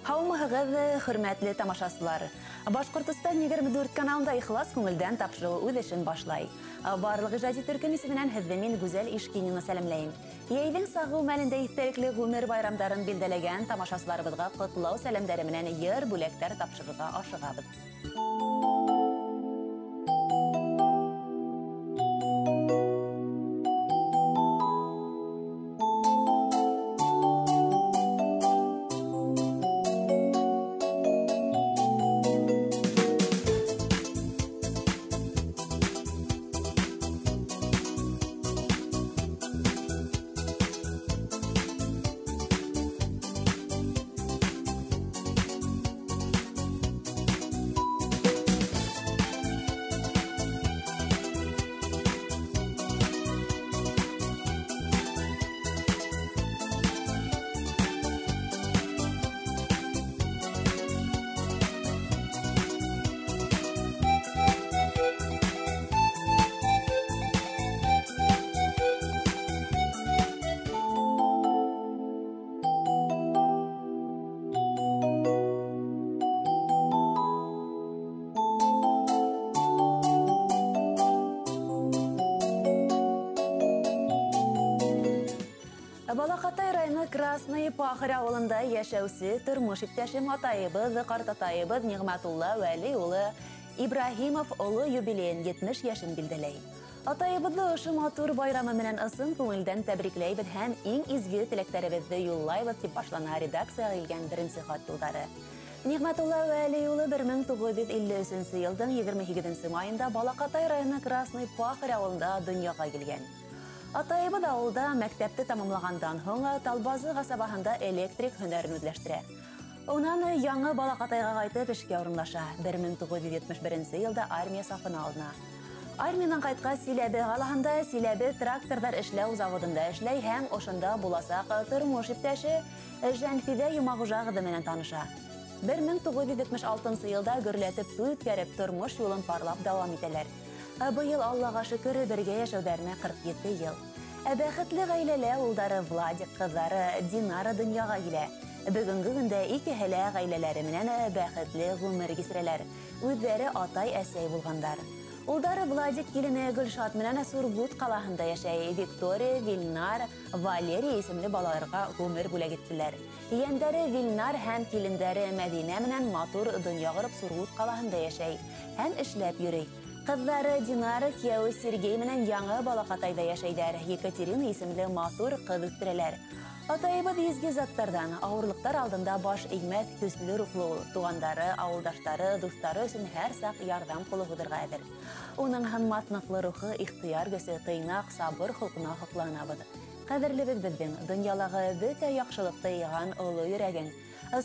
Һаумыһығыҙ, хөрмәтле тамашасылар. Башҡортостан 24 каналында ихлас күңелдән тапшырыу үҙ эшен башлай. Барлыҡ ижади төркөм исеменән һеҙҙе мин Гүзәл Ишкинина сәләмләйем. Йәйҙең сағыу мәлендә иҫтәлекле ғүмер байрамдарын билдәләгән тамашасыларыбыҙға ҡотлау сәләмдәре менән йыр бүләктәр тапшырырға ашығабыҙ. Балаҡатай районы Красный Пахарь ауылында йәшәүсе тормош иптәше атайыбыҙ, ҡартатайыбыҙ Ниғмәтулла Вәли улы Ибраһимов оло юбилейын 70 йәшен билдәләй. Атайыбыҙҙы ошо матур байрамы менән ысын күңелдән тәбрикләйбеҙ һәм иң изге теләктәребеҙҙе юллайбыҙ, тип башлана редакцияға килгән беренсе хат юлдары. Ниғмәтулла Вәли улы 1953 йылдың 28 майында Балаҡатай районы Красный Пахарь ауылында донъяға килгән. Атайыбыҙ ауылда мәктәпте тамамлағандан һуң Талбазы ҡасабаһында электрик һөнәрен үҙләштерә. Унан яңы Балаҡатайға ҡайтып эшкә урынлаша. 1971 йылда армия сафына алына. Армиянан ҡайтҡас Силәбе ҡалаһында Силәбе тракторҙар эшләү заводында эшләй һәм ошонда буласаҡ тормош иптәше Жәнфиҙә Йомағужа ҡыҙы менән таныша. 1976 йылда гөрләтеп туй үткәреп тормош юлын парлап дауам итәләр. Быйыл Аллаға шөкөр бергә йәшәүҙәренә 47 йыл. Бәхетле ғаиләлә улдары Владик, ҡыҙҙары Динара донъяға килә. Бөгөнгө көндә икеһе лә ғаиләләре менән бәхетле ғүмер кисерәләр. Үҙҙәре атай-әсәй булғандар. Улдары Владик килене Гөлшат менән Сургут ҡалаһында йәшәй. Виктория, Вилнар, Валерия исемле балаларға ғүмер бүләк иттеләр. Ейәндәре Вилнар һәм килендәре Мәҙинә менән матур донъя ҡороп Сургут ҡалаһында йәшәй һәм эшләп йөрөй. Ҡыҙҙары Динара кейәүе Сергей менән яңы Балаҡатайҙа йәшәйҙәр. Екатерина исемле матур ҡыҙ үҫтерәләр. Атайыбыҙ изге заттарҙан, ауырлыҡтар алдында баш эймәҫ, көслө рухлы ул. Туғандары, ауылдаштары, дуҫтары өсөн һәр саҡ ярҙам ҡулы һуҙырға әҙер. Уның һынмаҫ ныҡлы рухы, ихтыяр көсө, тыйнаҡ, сабыр холҡона һоҡланабыҙ. Ҡәҙерлебеҙ беҙҙең донъялағы бөтә яҡшылыҡты йыйған оло йөрәгең,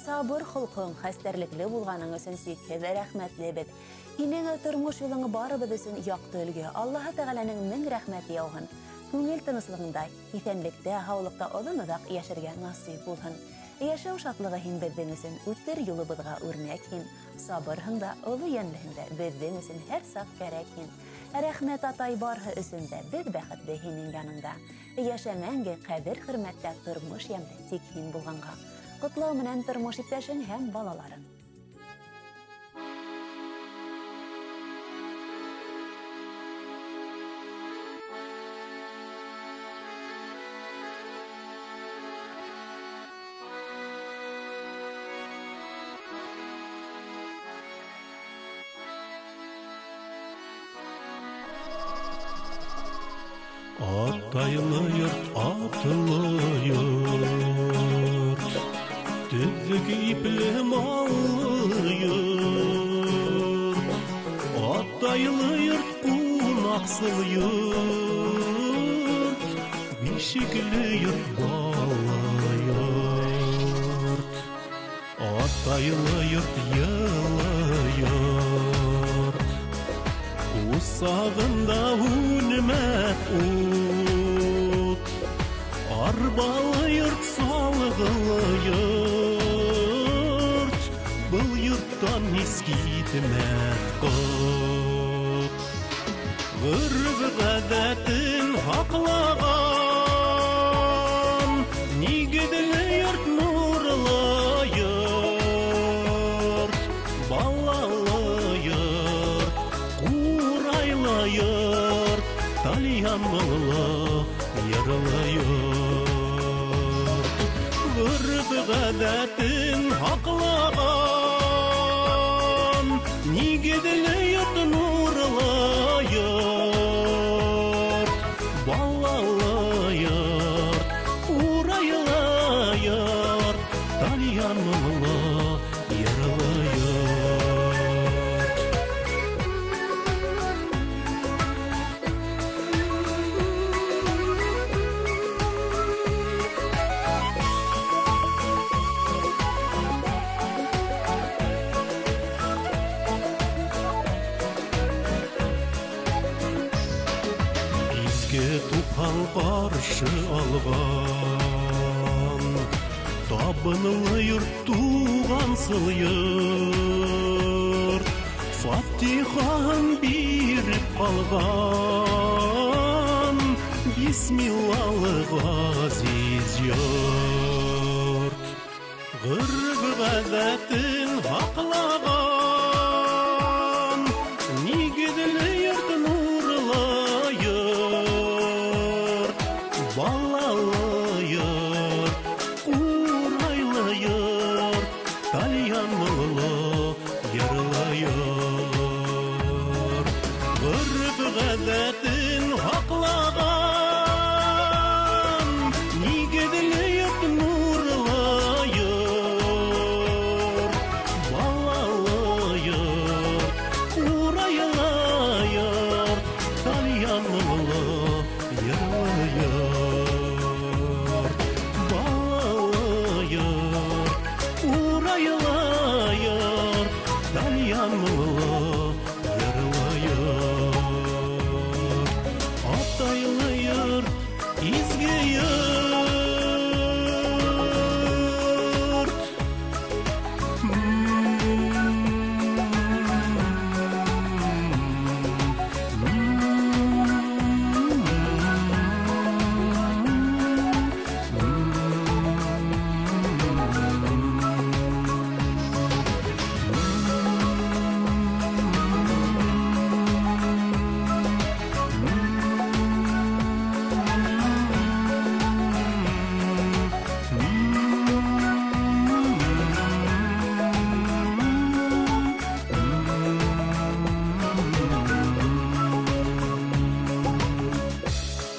сабыр холҡоң, хәстәрлекле булғаның өсөн сикһеҙ рәхмәтлебеҙ. Һинең тормош юлың барыбыҙ өсөн яҡты өлгө. Аллаһы Тәғәләнең мең рәхмәте яуһын. Күңел тыныслығында, иҫәнлектә, һаулыҡта оҙон-оҙаҡ йәшәргә насип булһын. Йәшәү шатлығы һин беҙҙең өсөн, үтер юлыбыҙға үрнәк һин. Сабырһың да, оло йәнлеһең дә беҙҙең өсөн һәр саҡ кәрәк һин. Рәхмәт атай барыһы өсөн дә, беҙ бәхетле һинең яныңда. Йәшә мәңге ҡәҙер-хөрмәттә, тормош йәмле тик һин булғанға. Ҡотлау менән тормош иптәшең һәм балаларың. Атайлы йорт, атлы йорт, төҙөк ипле маллы йорт. Атайлы йорт, ҡунаҡсыл йорт, бишекле йорт, бала йорт. Атайлы йорт, йылы йорт, усағында һүнмәҫ ут. Арбалы йорт, салғылы йорт, был йорттан һис китмәҫ ҡот. Ғөрөф-ғәҙәтен һаҡлаған, нигеҙле йорт, нурлы йорт. йорт, тальян моңло йырлы йорт. Ғөрөф-ғәҙәтен һаҡлаған, нигеҙле йорт, нурлы йорт, балалы йорт, ҡурайлы йорт, тальян моңло йырлы йорт. Изге туҡан ҡаршы алған, табынлы йорт, туғансыл йорт, фатихаһын биреп ҡалған, бисмиллалы ғәзиз йорт. Ғөрөф-ғәҙәтен һаҡлаған, нигеҙле йорт, нурлы йорт, балалы йорт, ҡурайлы йорт, тальян моңло йырлы йорт. Ғөрөф-ғәҙәтен һаҡлаған, нигеҙле йорт, нурлы йорт, балалы йорт, ҡурайлы йорт, тальян моңло йырлы йорт. Балалы йорт, ҡурайлы йорт, тальян моңло йырлы йорт. Атайлы йорт, изге йорт.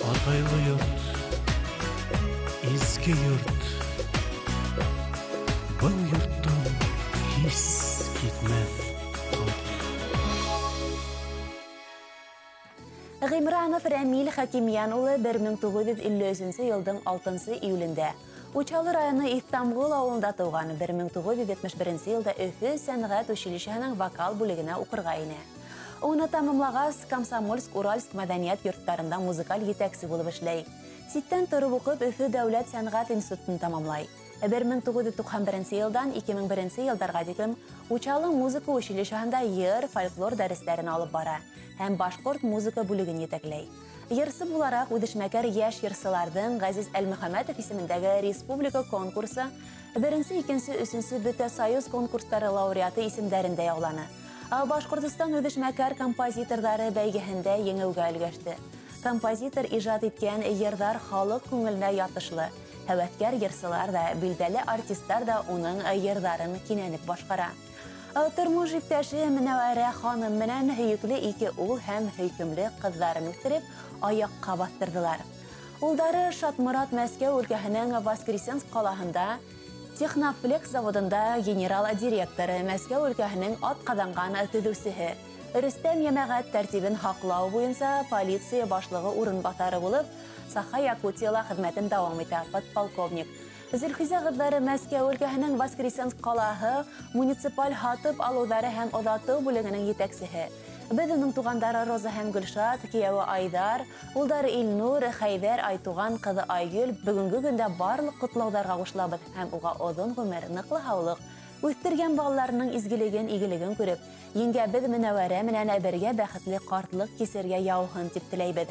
Атайлы йорт, изге йорт, был йорттан һис китмәҫ ҡот. Ғимранов Рәмил Хакимйән улы 1953 йылдың 6 июлендә Учалы районы Иҫтамғол ауылында тыуған. 1971 йылда Өфө сәнғәт училищеһының вокал бүлегенә уҡырға инә. Уны тамамлағас, Комсомольск, Уральск мәҙәниәт йорттарында музыкаль етәксе булып эшләй. Ситтән тороп уҡып, Өфө дәүләт сәнғәт институтын тамамлай. 1991 йылдан 2001 йылдарға тиклем Учалы музыка училищеһында йыр, фольклор дәрестәрен алып бара һәм башҡорт музыка бүлеген етәкләй. Йырсы булараҡ үҙешмәкәр йәш йырсыларҙың Ғәзиз Әлмөхәмәтов исемендәге республика конкурсы беренсе, икенсе, өсөнсө Бөтә Союз конкурстары лауреаты исемдәрен дә яуланы. Башҡортостан үҙешмәкәр композиторҙары бәйгеһендә еңеүгә өлгәште. Композитор ижад иткән йырҙар халыҡ күңеленә ятышлы. Һәүәҫкәр йырсылар ҙа, билдәле артистар ҙа уның йырҙарын кинәнеп башҡара. Тормош иптәше Менәүәрә ханым менән һөйөклө ике ул һәм һөйкөмлө ҡыҙҙарын үҫтереп, аяҡҡа баҫтырҙылар. Улдары Шатморат Мәскәү өлкәһенең Воскресенск ҡалаһында Технофлекс заводында генерал директоры, Мәскәү өлкәһенең атҡаҙанған төҙөүсеһе, Рөстәм йәмәғәт тәртибен һаҡлау буйынса полиция башлығы урынбаҫары булып, Саха Якутияла хеҙмәтен дауам итә, подполковник. Зөлхизә ҡыҙҙары Мәскәү өлкәһенең Воскресенск ҡалаһы муниципаль һатып алыуҙары һәм оҙатыу бүлегенең етәксеһе. Беҙ уның туғандары Роза һәм Гөлшат, кейәүе Айҙар, улдары Илнур, Хәйҙәр, Айтуған, ҡыҙы Айгөл бөгөнгө көндә барлыҡ ҡотлауҙарға ҡушылабыҙ һәм уға оҙон ғүмер, ныҡлы һаулыҡ, үҫтергән балаларының изгелеген, игелеген күреп, еңгәбеҙ Менәүәрә менән бергә бәхетле ҡартлыҡ кисергә яуһын тип теләйбеҙ.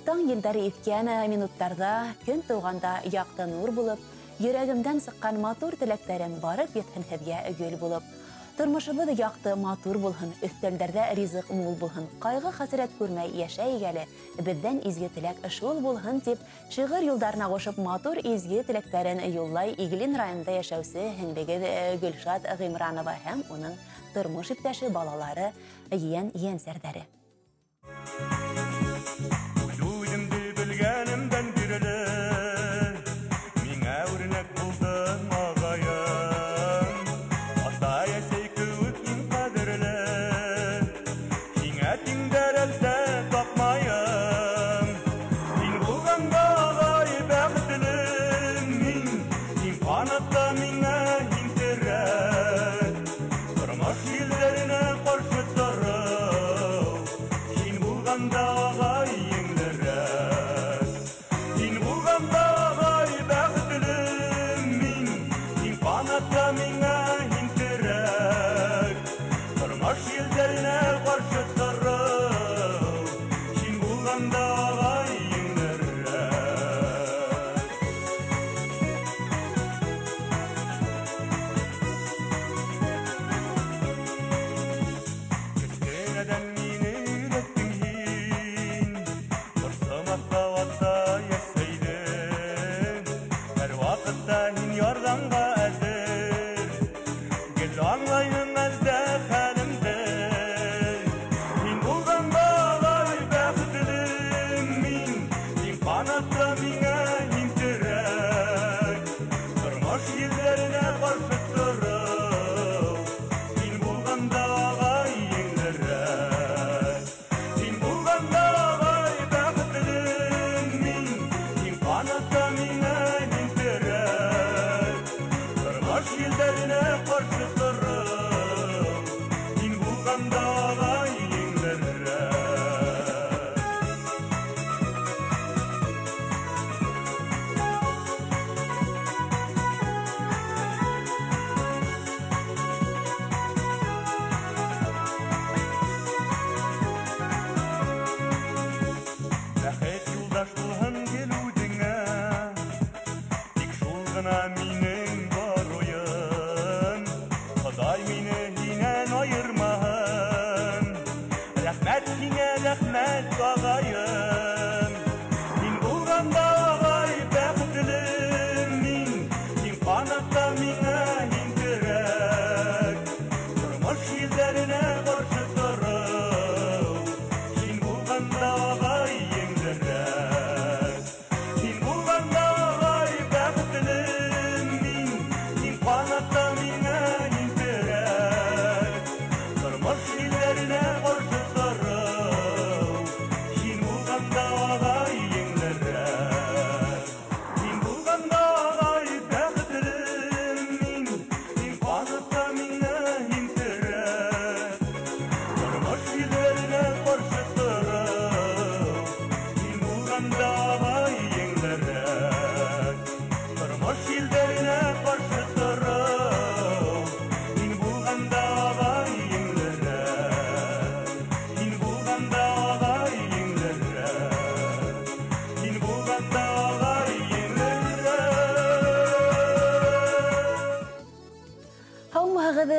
Таң елдәре иҫкән минуттарҙа, көн тыуғанда яҡты нур булып, йөрәгемдән сыҡҡан матур теләктәрем барып етһен һеҙгә гөл булып. Тормошобоҙ яҡты, матур булһын, өҫтәлдәрҙә ризыҡ мул булһын, ҡайғы хәсрәт күрмәй йәшәйек әле, беҙҙән изге теләк шул булһын, тип шиғыр юлдарына ҡушып матур изге теләктәрен юллай Иглин районында йәшәүсе һеңлегеҙ Гөлшат Ғимранова һәм уның тормош иптәше, балалары, ейән ейәнсәрҙәре.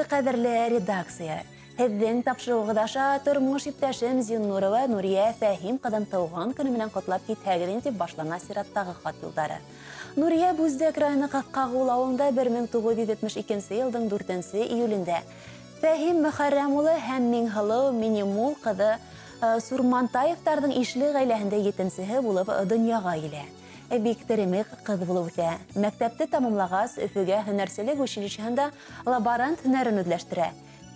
Ҡәҙерле редакция, һеҙҙең тапшырыуығыҙ аша тормош иптәшем Зиннурова Нурия Фәһим ҡыҙын тыуған көнө менән ҡотлап китһәгеҙ, тип башлана сираттағы хат юлдары. Нурия Бүздәк районы Ҡаҫҡағул ауылында 1972 йылдың 4 июлендә Фәһим Мөхәррәм улы һәм Миңһылыу Минимул ҡыҙы Сурмантаевтарҙың ишле ғаиләһендә етенсеһе булып донъяға килә. Бик теремек ҡыҙ булып үҫә. Мәктәпте тамамлағас, Өфөгә һөнәрселек училищеһында лаборант һөнәрен үҙләштерә.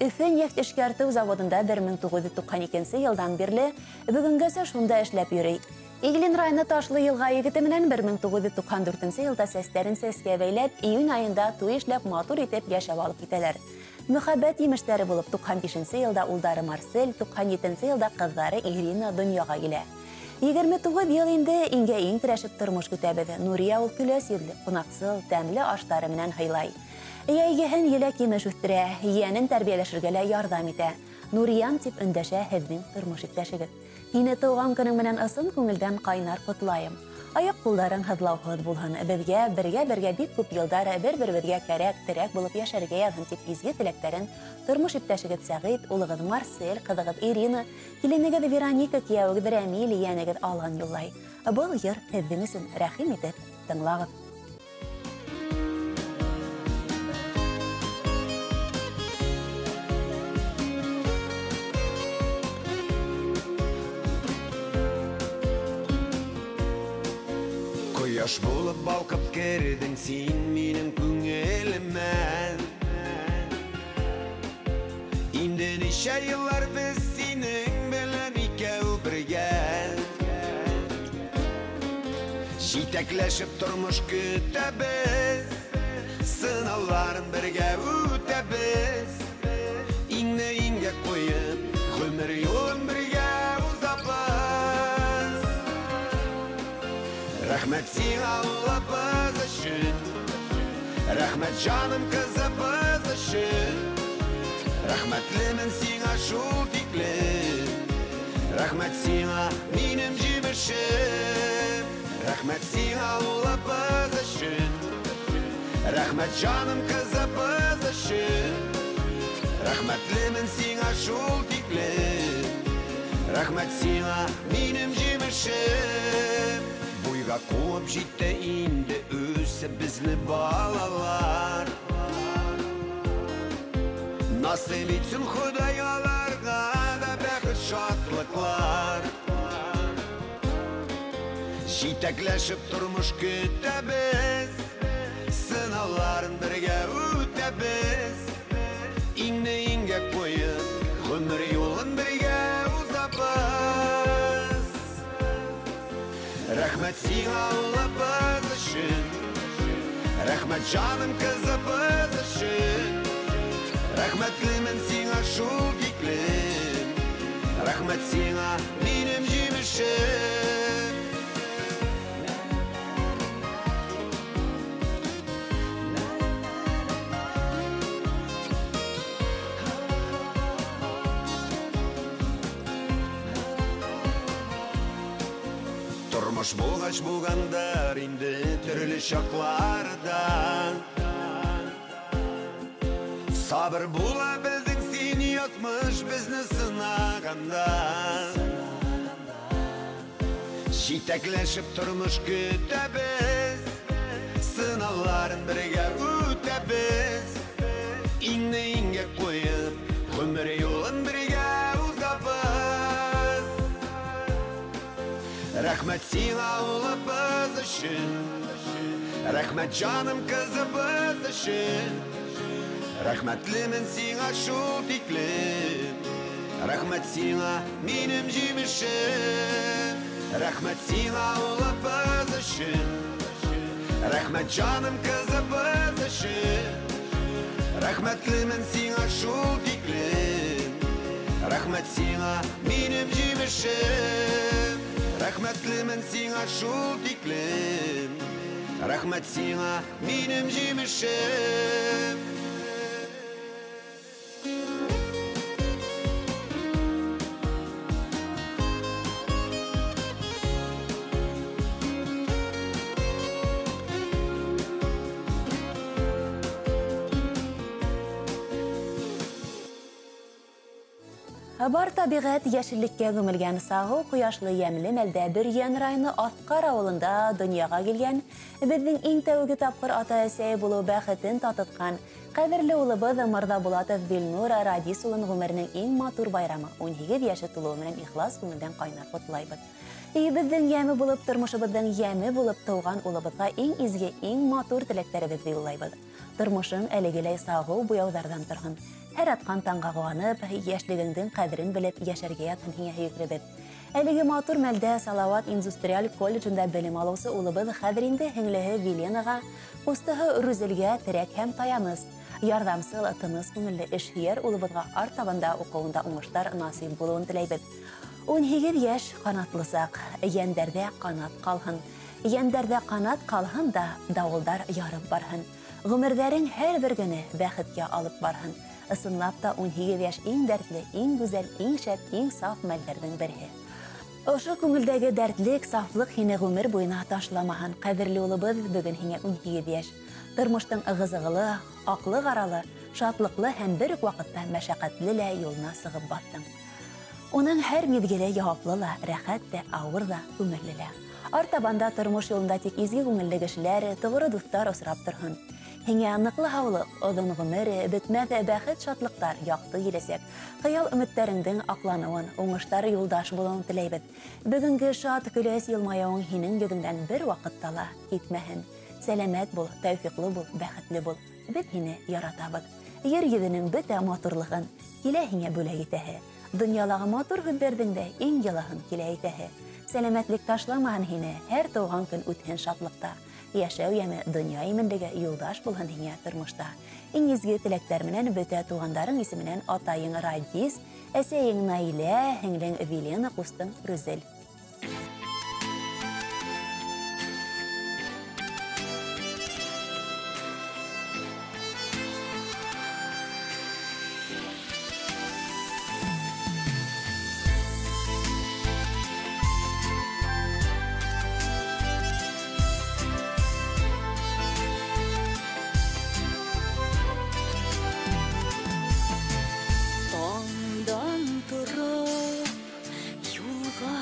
Өфө нефть эшкәртеү заводында 1992 йылдан бирле бөгөнгәсә шунда эшләп йөрөй. Иглин районы Ташлы Йылға егете менән 1994 йылда сәстәрен сәскә бәйләп, июнь айында туй эшләп матур итеп йәшәп алып китәләр. Мөхәббәт емештәре булып 95 йылда улдары Марсель, 97 йылда ҡыҙҙары Ирина донъяға килә. 29 йыл инде иңгә иң терәшеп тормош көтәбеҙ. Нурия ул көләс йөҙлө, ҡунаҡсыл, тәмле аштары менән һыйлай. Йәйгеһен еләк емеш үҫтерә, ейәнен тәрбиәләшергә лә ярҙам итә. Нуриям тип өндәшә һеҙҙең тормош иптәшегеҙ. Һине тыуған көнөң менән ысын күңелдән ҡайнар ҡотлайым. Аяҡ ҡулдарың һыҙлауһыҙ булһын. Беҙгә бергә-бергә бик күп йылдар бер-беребеҙгә кәрәк, терәк булып йәшәргә яҙһын тип изге теләктәрен тормош иптәшегеҙ Сәғит, улығыҙ Марсель, ҡыҙығыҙ Ирина, киленегеҙ Вероника, кейәүегеҙ Рәмил, ейәнегеҙ Алан юллай. Был йыр һеҙҙең өсөн, рәхим итеп тыңлағыҙ. Ҡояш булып балҡып керҙең син минең күңелемә. Инде нисә йыллар беҙ синең белән икәү бергә. Җитәкләшеп тормош көтәбеҙ, сынауларын бергә үтәбеҙ. Иңне иңгә ҡуйып, ғүмер юлын бергә уҙабыҙ. Рәхмәт сиңа улыбыҙ өсөн, рәхмәт жаным ҡыҙыбыҙ өсөн. Рәхмәтлемен сиңа шул тиклем, рәхмәт сиңа минем җимешем. Рәхмәт сиңа улыбыҙ өсөн, рәхмәт жаным ҡыҙыбыҙ өсөн. Рәхмәтлемен сиңа шул тиклем, рәхмәт сиңа минем җимешем. Буйға ҡыуып етте инде үҫеп беҙҙе балалар. Насип итһен Хоҙай аларға да бәхет, шатлыҡлар. Җитәкләшеп тормош көтәбеҙ, сынауларын бергә үтәбеҙ. Иңне иңгә ҡуйып, ғүмер юлын бергә уҙабыҙ. Рәхмәт сиңа улыбыҙ өсөн, рәхмәт жаным ҡыҙыбыҙ өсөн. Рәхмәтлемен сиңа шул тиклем, рәхмәт сиңа минем җимешем. Тормош булғас булғандар инде төрлө чаҡларҙа. Сабыр була белдең син, язмыш беҙҙе сынағанда. Җитәкләшеп тормош көтәбеҙ, сынауларын бергә үтәбеҙ. Иңне иңгә ҡуйып, ғүмер юлын бергә уҙабыҙ. Рәхмәт сиңа улыбыҙ өсөн, рәхмәт жаным ҡыҙыбыҙ өсөн. Рәхмәтлемен сиңа шул тиклем, рәхмәт сиңа минем җимешем. Рәхмәт сиңа улыбыҙ өсөн, рәхмәт жаным ҡыҙыбыҙ өсөн. Рәхмәтлемен сиңа шул тиклем, рәхмәт сиңа минем җимешем. Рәхмәтлемен сиңа шул тиклем, рәхмәт сиңа минем җимешем. Бар табиғәт йәшеллеккә күмелгән сағыу ҡояшлы йәмле мәлдә Бөрйән районы Аҫҡар ауылында донъяға килгән, беҙҙең иң тәүге тапҡыр ата-әсәй булыу бәхетен татытҡан ҡәҙерле улыбыҙ Мырҙабулатов Билнур Радис улын ғүмеренең иң матур байрамы 18 йәше тулыуы менән ихлас күңелдән ҡайнар ҡотлайбыҙ. Өйебеҙҙең йәме булып, тормошобоҙҙоң йәме булып тыуған улыбыҙға иң изге, иң матур теләктәребеҙҙе юллайбыҙ. Тормошоң әлегеләй сағыу буяуҙарҙан торһон. Һәр атҡан таңға ҡыуанып, йәшлегеңдең ҡәҙерен белеп йәшәргә ятһын һиңә һөйөклөбөҙ. Әлеге матур мәлдә Салауат индустриаль колледжында белем алыусы улыбыҙ хәҙер инде һеңлеһе Виленаға, ҡустыһы Рүзелгә терәк һәм таяныс, ярҙамсыл, тыныс күңелле эшһөйәр улыбыҙға артабан да уҡыуында уңыштар насип булыуын теләйбеҙ. 18 йәш ҡанатлы саҡ, йәндәрҙә ҡанат ҡалһын. Йәндәрҙә ҡанат ҡалһын да дауылдар ярып барһын. Ғүмерҙәрең һәр бер көнө бәхеткә алып барһын. Ысынлап та 18 йәш иң дәртле, иң гүзәл, иң шәп, иң саф мәлдәрҙең береһе. Ошо күңелдәге дәртлек, сафлыҡ һине ғүмер буйына ташламаһын. Ҡәҙерле улыбыҙ, бөгөн һиңә 18 йәш. Тормоштоң ығы-зығылы, аҡлы-ҡаралы, шатлыҡлы һәм бер үк ваҡытта мәшәҡәтле лә юлына сығып баҫтың. Уның һәр миҙгеле яуаплы ла, рәхәт тә, ауыр ҙа, күңелле лә. Артабанда тормош юлында тик изге күңелле кешеләр, тоғро дуҫтар осрап торһон. Һиңә ныҡлы һаулыҡ, оҙон ғүмер, бөтмәҫ бәхет, шатлыҡтар, яҡты киләсәк. Хыял өмөттәреңдең аҡланыуын, уңыштар юлдаш булыуын теләйбеҙ. Бөгөнгө шат көләс йылмайыуың һинең йөҙөңдән бер ваҡытта ла китмәһен. Сәләмәт бул, тәүфиҡлы бул, бәхетле бул. Беҙ һине яратабыҙ. Ер йөҙөнөң бөтә матурлығын килә һиңә бүләк итәһе. Донъялағы матур һүҙҙәрҙең дә иң йылыһын килә әйтәһе. Сәләмәтлек ташламаһын һине, һәр тыуған көн үтһен шатлыҡта. Йәшәү йәме, донъя именлеге юлдаш булһын һиңә тормошта. Иң изге теләктәр менән бөтә туғандарың исеменән атайың Радис, әсәйең Наилә, һеңлең Вилена, ҡустың Рүзел. Тороп юлға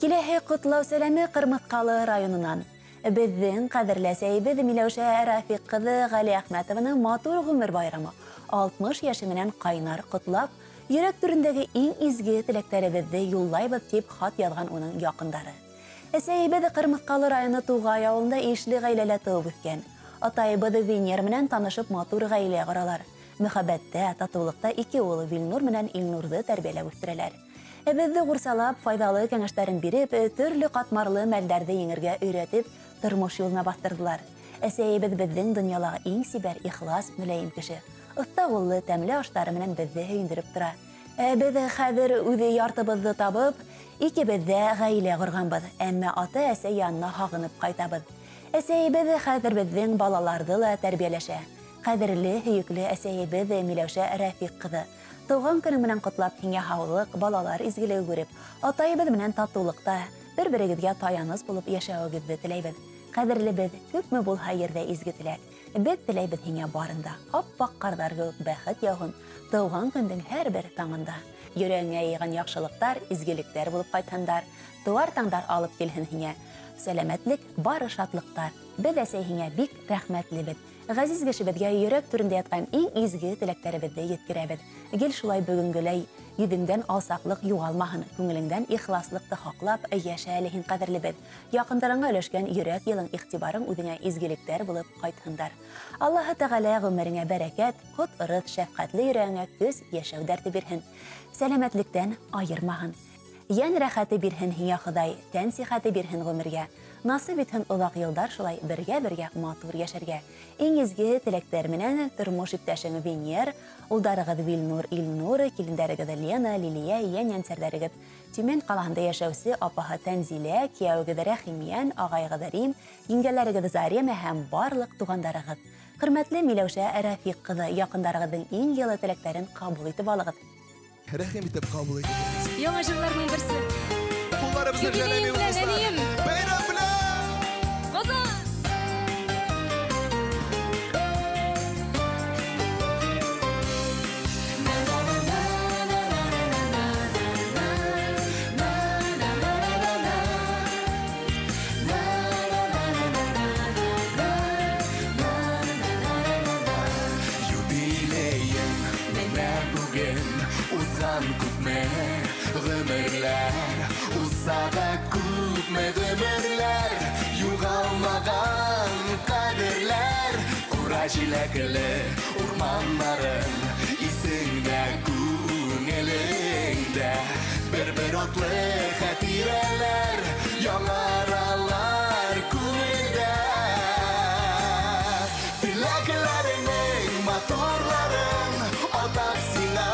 Киләһе ҡотлау сәләме Ҡырмыҫҡалы районынан. Беҙҙең ҡәҙерле әсәйебеҙ Миләүшә Рафиҡ ҡыҙы Ғәлиәхмәтованың матур ғүмер байрамы 60 йәше менән ҡайнар ҡотлап, йөрәк түрендәге иң изге теләктәребеҙҙе юллайбыҙ тип хат яҙған уның яҡындары. Әсәйебеҙ Ҡырмыҫҡалы районы Туғай ауылында ишле ғаиләлә тыуып үҫкән. Атайыбыҙ Венер менән танышып матур ғаилә ҡоралар. Мөхәббәттә, татыулыҡта ике улы Вилнур менән Илнурҙы тәрбиәләп үҫтерәләр. Беҙҙе ҡурсалап, файҙалы кәңәштәрен биреп, төрлө ҡатмарлы мәлдәрҙе еңергә өйрәтеп, тормош юлына баҫтырҙылар. Әсәйебеҙ беҙҙең донъялағы иң сибәр, ихлас, мөләйем кеше. Оҫта ҡуллы, тәмле аштары менән беҙҙе һөйөндөрөп тора. Беҙ хәҙер үҙе яртыбыҙҙы табып, икебеҙ ҙә ғаилә ҡорғанбыҙ, әммә ата-әсә янына һағынып ҡайтабыҙ. Әсәйебеҙ хәҙер беҙҙең балаларҙы ла тәрбиәләшә. Ҡәҙерле, һөйөклө әсәйебеҙ Миләүшә Рәфиҡ ҡыҙы. Тыуған көнө менән ҡотлап, һиңә һаулыҡ, балалар изгелеге күреп, атайыбыҙ менән татыулыҡта бер-берегеҙгә таяныс булып йәшәүегеҙҙе теләйбеҙ. Ҡәҙерлебеҙ, күпме булһа ерҙә изге теләк. Беҙ теләйбеҙ һиңә барында, ап-аҡ ҡарҙар кеүек бәхет яуһын, тыуған көндөң һәр бер таңында. Йөрәгеңә йыйған яҡшылыҡтар, изгелектәр булып ҡайтһындар, тыуар таңдар алып килһен һиңә. Сәләмәтлек, бары шатлыҡтар. Беҙ әсәй һиңә бик рәхмәтлебеҙ. Ғәзиз кешебеҙгә йөрәк түрендә ятҡан иң изге теләктәребеҙҙе еткерәбеҙ. Гел шулай бөгөнгөләй йөҙөңдән алсаҡлыҡ юғалмаһын, күңелеңдән ихласлыҡты һаҡлап йәшә әле һин ҡәҙерлебеҙ. Яҡындарыңа өләшкән йөрәк йылың, иғтибарың үҙеңә изгелектәр булып ҡайтһындар. Аллаһы Тәғәлә ғүмереңә бәрәкәт, ҡот, ырыҫ, шәфҡәтле йөрәгеңә көс, йәшәү дәрте бирһен. Сәләмәтлектән айырмаһын. Йән рәхәте бирһен һиңә Хоҙай, тән сихәте бирһен ғүмергә. Насип итһен оҙаҡ йылдар шулай бергә-бергә матур йәшәргә. Иң изге теләктәр менән тормош иптәшең Венер, улдарығыҙ Вилнур, Илнур, килендәрегеҙ Лена, Лилия, йән йәнсәрҙәрегеҙ. Төмән ҡалаһында йәшәүсе апаһы Тәнзилә, кейәүегеҙ Рәхимйән, ағайығыҙ Рим, еңгәләрегеҙ Зарема һәм барлыҡ туғандарығыҙ. Хөрмәтле Миләүшә Рәфиҡ ҡыҙы, яҡындарығыҙҙың иң йылы теләктәрен ҡабул итеп алығыҙ. Рәхим итеп ҡабул итегеҙ. Яңы жырларның берсе. Ҡулларыбыҙҙы Юбилейым жәлләмәйбеҙ, белән, дуҫтар. әнием. Бәйрәм белән! Ҡазан! Юбилейым менә бүген узган күпме ғүмерләр, узса да күпме ғүмерләр, юғалмаған ҡәҙерләр, ҡура җиләкле урманнарың исеңдә, күңелеңдә, бер-бер атлы хәтирәләр яңаралар күңелдә. Теләкләреңнең матурларын атап сиңа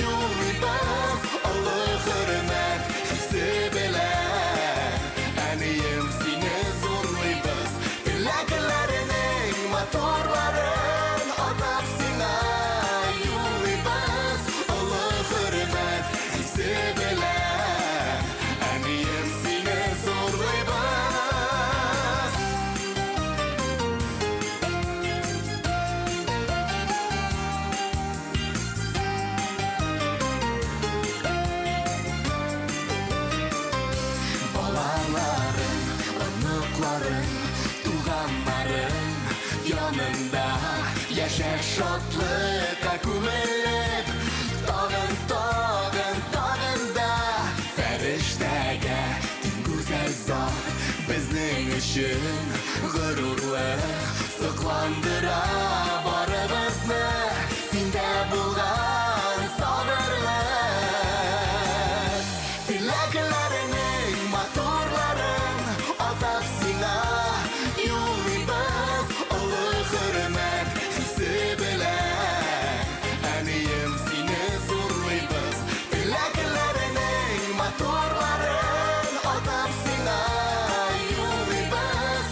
юллыйбыз, олы хөрмәт хисе белән. Әнием, сине зурлыйбыз. Теләкләреңнең матурларын атап сиңа юллыйбыз, олы хөрмәт хисе белән. Әнием, сине зурлыйбыз. Балаларың, оныҡларың, туғаннарың янында йәшә шатлыҡҡа күмелеп, тағын, тағын, тағын да фәрештәгә тиң гүзәл зат беҙҙең өсөн ғорурлыҡ соҡландыра барыбыҙны һиндә булған сабырлыҡ. Теләкләреңнең матурларын атап сиңа юллыйбыз, олы хөрмәт хисе белән. Әнием, сине зурлыйбыз. Теләкләреңнең матурларын атап сиңа юллыйбыз,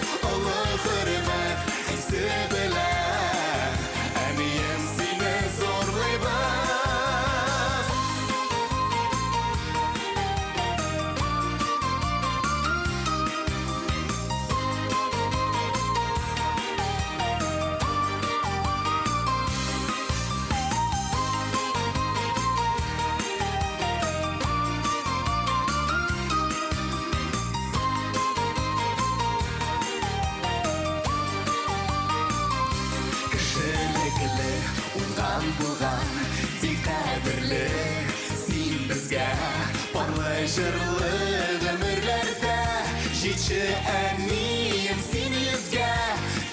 Кадерле син безгә, парлы җырлы гомерләрдә. Җитше әнием син йөзгә,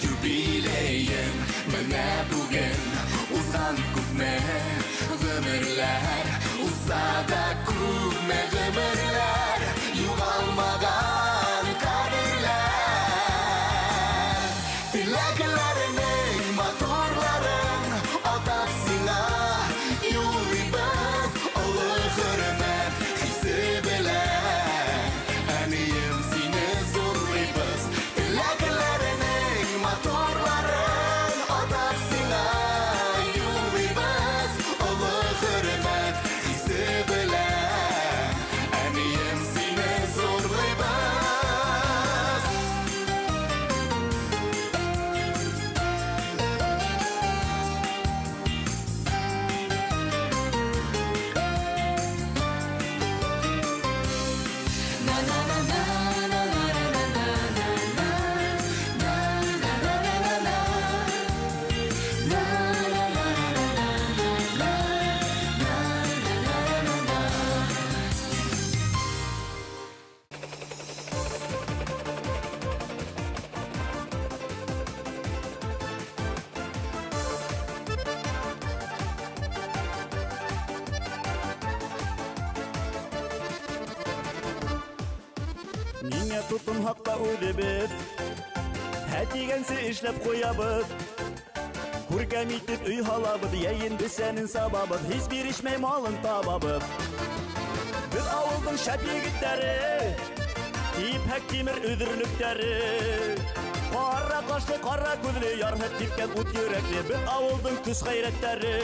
юбилеең менә бүген. Узган күпме гомерләр, узса да күпме гомерләр, югалмаган кадерләр. Теләкләренең матурларын атап сиңа юллыйбыз, олы хөрмәт хисе белән. Әнием сине зурлыйбыз. Теләкләренең матурларын атап сиңа юллыйбыз, олы хөрмәт хисе белән. Әнием сине зурлыйбыз. Ниңә тотынһаҡ та үҙебеҙ, һә тигәнсе эшләп ҡуябыҙ. Күркәм итеп өй һалабыҙ, йәйен бесәнен сабабыҙ, һис бирешмәй малын табабыҙ. Беҙ ауылдың шәп егеттәре, типһәк тимер өҙөрлөктәре. Ҡара ҡашлы, ҡара күҙле, ярһып типкән ут йөрәкле, беҙ ауылдың көс ғәйрәттәре.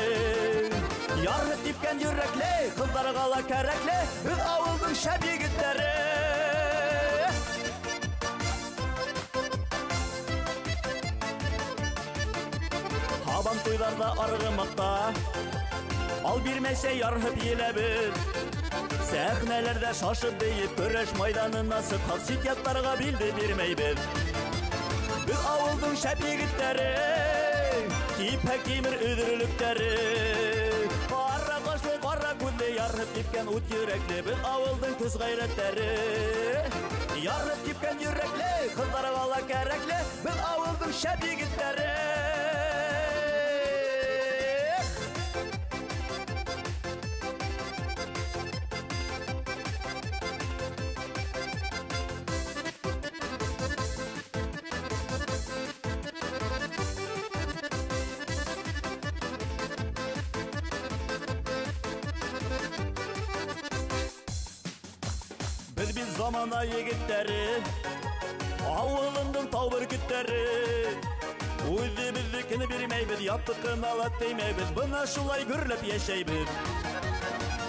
Ярһып типкән йөрәкле, ҡыҙҙарға ла кәрәкле, беҙ ауылдың шәп егеттәре. Һабан туйҙарҙа арғымаҡта, ал бирмәсә ярһып еләбеҙ. Сәхнәләрҙә шашып бейеп, көрәш майҙанына сыҡһаҡ, сит яттарға билде бирмәйбеҙ. Беҙ ауылдың шәп егеттәре, типһәк тимер өҙөрлөктәре. Ҡара ҡашлы, ҡара күҙле, ярһып типкән ут йөрәкле, беҙ ауылдың көс ғәйрәттәре. Ярһып типкән йөрәкле, ҡыҙҙарға ла кәрәкле, беҙ ауылдың шәп егеттәре. Беҙ бит замана егеттәре, ауылымдың тау бөркөттәре. Үҙебеҙҙекен бирмәйбеҙ, яттыҡын ала теймәйбеҙ, бына шулай гөрләп йәшәйбеҙ.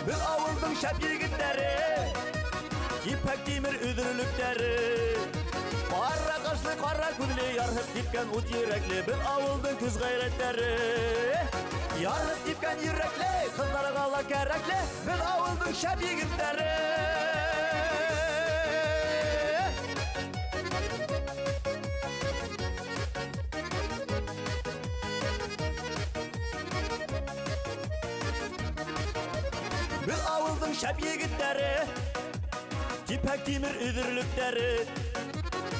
Беҙ ауылдың шәп егеттәре, типһәк тимер өҙөрлөктәре. Ҡара ҡашлы, ҡара күҙле, ярһып типкән ут йөрәкле, беҙ ауылдың көс ғәйрәттәре. Ярһып типкән йөрәкле, ҡыҙҙарға ла кәрәкле, беҙ ауылдың шәп егеттәре. Беҙ ауылдың шәп егеттәре, типһәк тимер өҙөрлөктәре.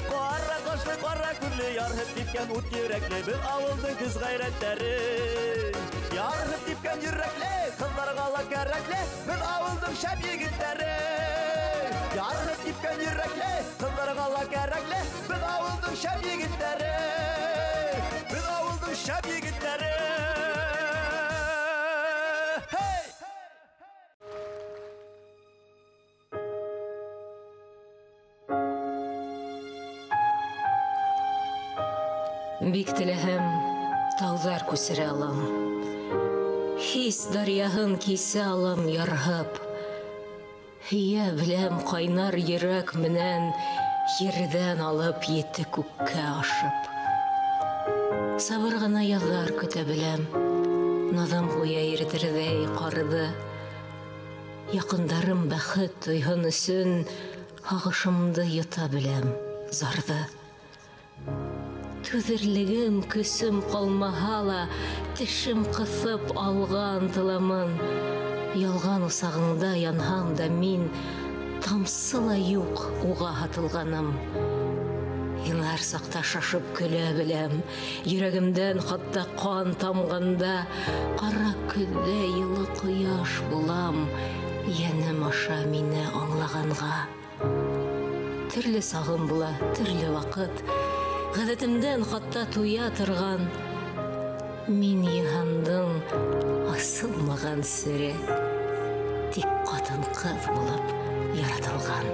Ҡара ҡашлы, ҡара күҙле, ярһып типкән ут йөрәкле, беҙ ауылдың көс ғәйрәттәре. Ярһып типкән йөрәкле, ҡыҙҙарға ла кәрәкле, беҙ ауылдың шәп егеттәре. Ярһып типкән йөрәкле, ҡыҙҙарға ла кәрәкле, беҙ ауылдың шәп егеттәре. Беҙ ауылдың шәп егеттәре. Hey! Бик теләһәм, тауҙар күсерә алам. Хис даръяһын кисә алам ярһып. Һөйә беләм ҡайнар йөрәк менән ерҙән алып ете күккә ашып. Сабыр ғына яҙҙар көтә беләм. Наҙым гүйә иретерҙәй ҡарҙы. Яҡындарым бәхет тойһон өсөн һағышымды йота беләм зарҙы. Түҙерлегем, көсөм ҡалмаһа ла, тешем ҡыҫып алға ынтыламын. Ялған усағыңда янһам да мин, тамсы ла юҡ уға һатылғаным. Илар саҡта шашып көлә беләм, йөрәгемдән хатта ҡан тамғанда, ҡара көҙҙә йылы ҡояш булам, йәнем аша мине аңлағанға. Төрлө сағым була, төрлө ваҡыт, ғәҙәтемдән хатта туя торған. Мин йыһандың асылмаған сере, тик ҡатын-ҡыҙ булып яратылған.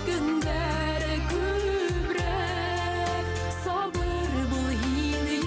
Көндәр күбрәк, сабыр бул һин.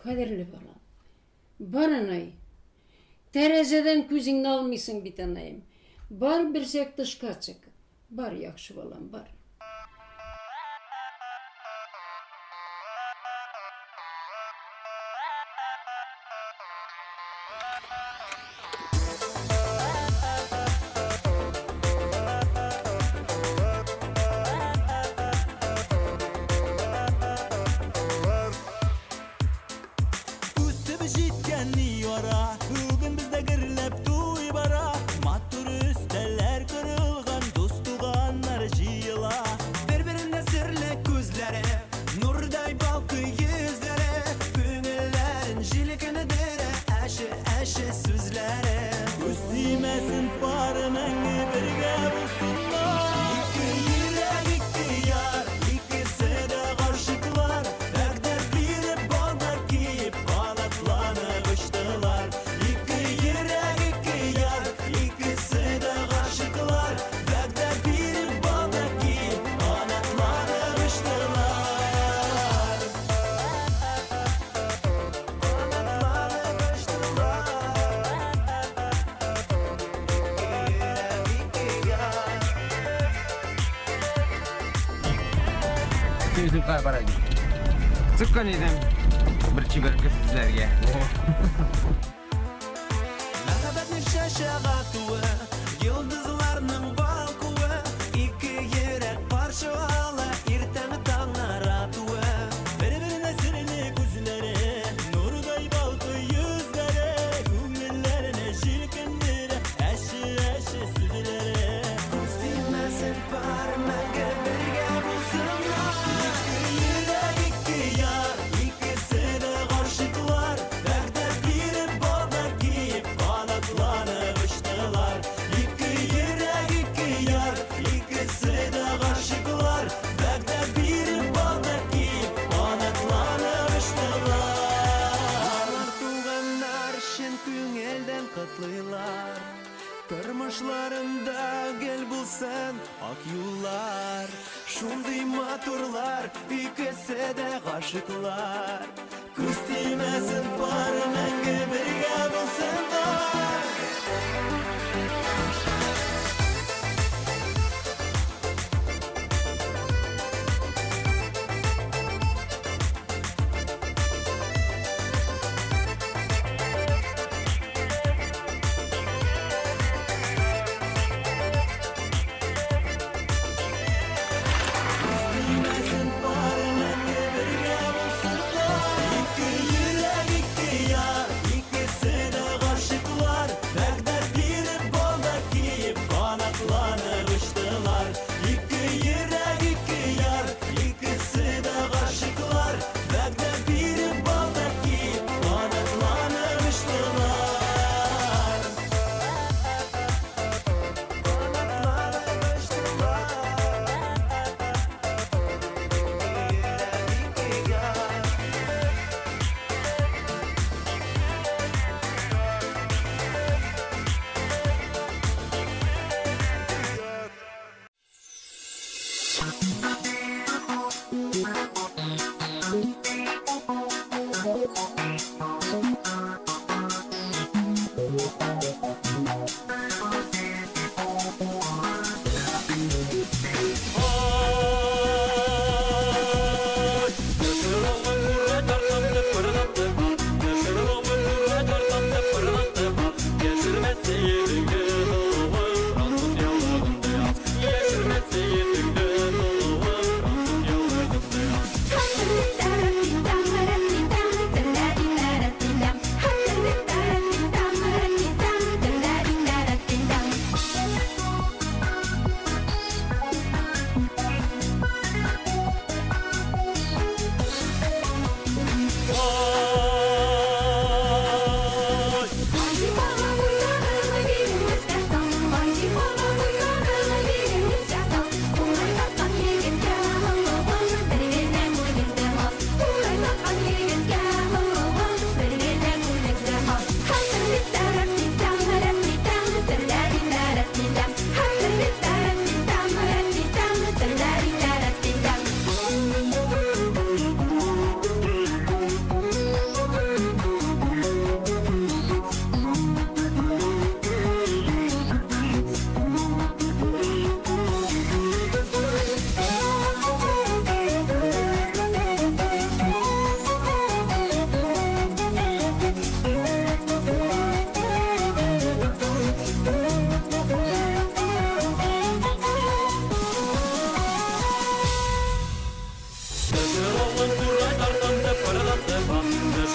Ҡәҙерле балам. Бар, анай. Тәрәзәҙән күҙеңде алмайһың бит, анайым. Бар, берсәк тышҡа сыҡ. Бар, яҡшы балам, бар. Сыҡҡан инем бер сибәр ҡыҙ эҙләргә. Мәхәббәтнең чәчәк атыуы, йолдоҙларның балҡыуы, ике йөрәк пар ала, иртәнге таңнар атыуы. Бер-беренә серле күҙләре, нурҙай балҡый йөҙҙәре, күңелләренә җилкендерә әсе-әсе сүҙләре. Күҙ теймәһен, пар мәңге бергә булһынлар. Ике йөрәк, ике яр, икесе дә ғашиҡлар, вәғәҙә биреп, балдар киеп, ҡанатланып осттолар. Ике йөрәк, ике яр, икесе дә ғашиҡлар, вәғәҙә биреп, балдар киеп, ҡанатланып осттолар. Дуҫлар, туғандар чын күңелдән ҡотлайҙар. Тормошларында гел булсын аҡ юллар. Шундай матурлар, икесе дә ғашиҡлар. Күҙ теймәһен, пар мәңге бергә булһындар. Ике йөрәк, ике яр, икесе дә ғашиҡлар, вәғәҙә биреп, балдар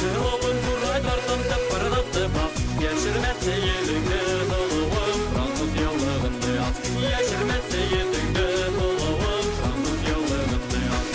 Һылыуым ҡурай тартам тыпырҙатып ас. Йәшермәсе йөҙөңдө, һылыуым, француз яулығыңды ас. Йәшермәсе йөҙөңдө, һылыуым, француз яулығыңды ас.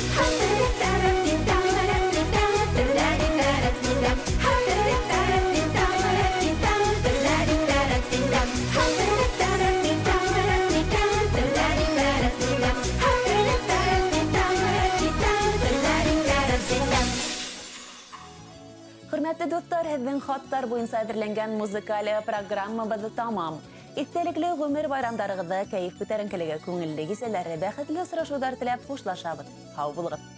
Хөрмәтле дуҫтар, һеҙҙең хаттар буйынса әҙерләнгән музыкаль программабыҙ тамам. Иҫтәлекле ғүмер байрамдарығыҙҙы, кәйеф күтәренкелеге, күңелле кисәләре, бәхетле осрашыуҙар теләп хушлашабыҙ. Һау булығыҙ.